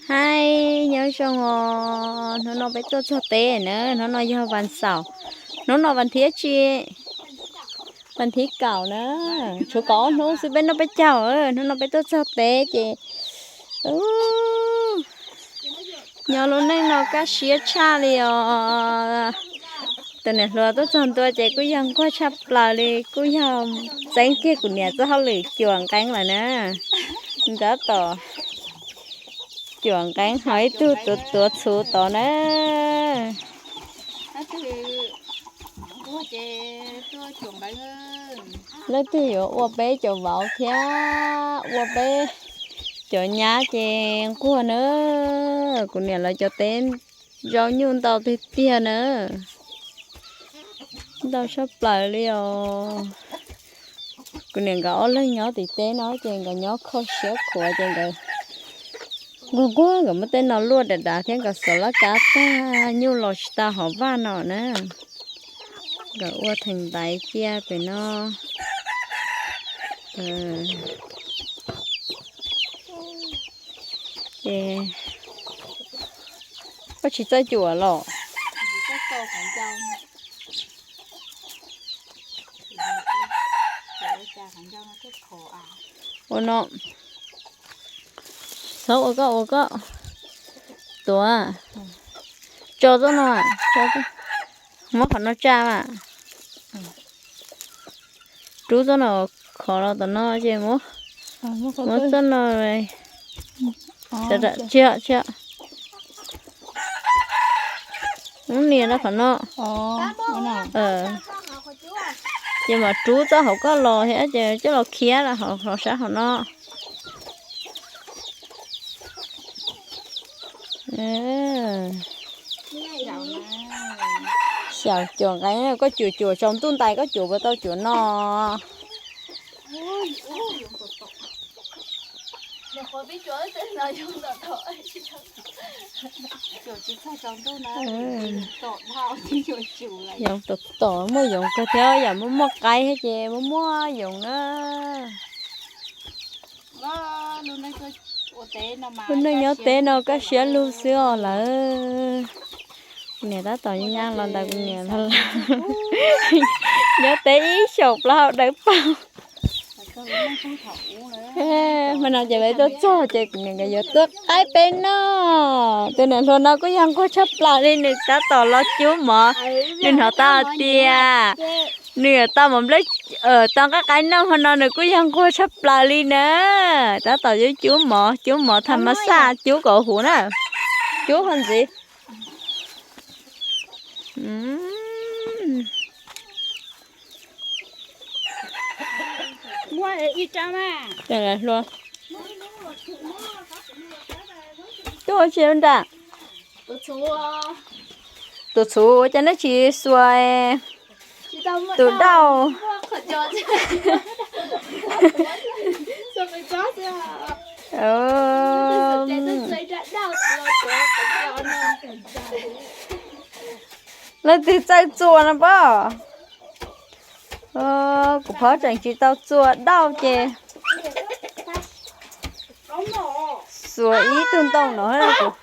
Hais nyob zoo os, hnub no peb tuaj txog teb na, hnub no yog vas xaum, hnub no vas thiv tsi, vas thiv kaum na, tshuav kaum ob hnub xwb peb noj peb caug, hnub no peb tuaj txog teb ces nyob lub neej no kaj siab tshaj li os. Tus niam hluas tuaj txog ntua ces kuj yog nquag tshaj plaws li, kuj yog txeeb kiag kuv niam txoj hauj lwm cuam nqeeb lawm na. Tab tom cuam nqeeb ho ib tug tuav tuav txhuv tod na. Leej twg yuav ua peb cov vauv thiab ua peb cov nyab ces nquag na. Kuv niam lawv cov teb zaub nyuj ntau tiag tiag na, ntau tshaj plaws li os. Kuv niam nkawd ob leeg nyob tim teb no ces nkawd nyob kho siab khuav ces nkawd nquag nquag, nkawd muab tej no luaj dav dav thiab nkawd xuav laj kab tag nyuj los tsis tau hauv vaj no na. Nkawd ua theem ntaiv cia pem no. Ces koj tsis txawj cuam los? Ua no, txhob ua koj ua koj tuav, tso txoj no, muab qhov no tsa mas. Rub txoj no khov los tom no ces muab, muab txoj no, tsis, tsis, muab nias rau qhov no. Ces mam rub txoj hauv koj los thiab ces coj los khiav hauv sab hauv no. Xyaum cuam nqeeb, koj cuam cuam tsaus ntuj ntais koj cuam puas tau cuam no? Yoov tom tom, muaj yoov kawg thiab, yam muaj muaj qaib thiab ces muaj muaj yoov na. Lub neej nyob teb no kaj siab lug xwb os lawm. Kuv niam tab tom nyab los ntawd, kuv niam los nyob teb ib xyoos plaub hau dawb paug. Hmo no ces lawv tuaj txog ces kuv niam nkawd yuav tuaj qaib peb noj. Tus niam hluas no kuj yog nquag tshaj plaws li, nws tab tom los cub mov. Nws hnov tau tias nws yuav tau mov nplej, tau nqaij qaib noj, hmo no nws kuj yog nquag tshaj plaws li na. Tab tom yuav cub mov, cub mov tham mas xaj, cub kom huv na, cub ho ntxiv. Tuaj tsi nra? Tus txhuv ua cas neb tsis xuas tus dauj? Leej twg txawj txuas no pob? Kuv phob tseem tsis tau txuas dauj ces xuas ib tug ntoo no kuv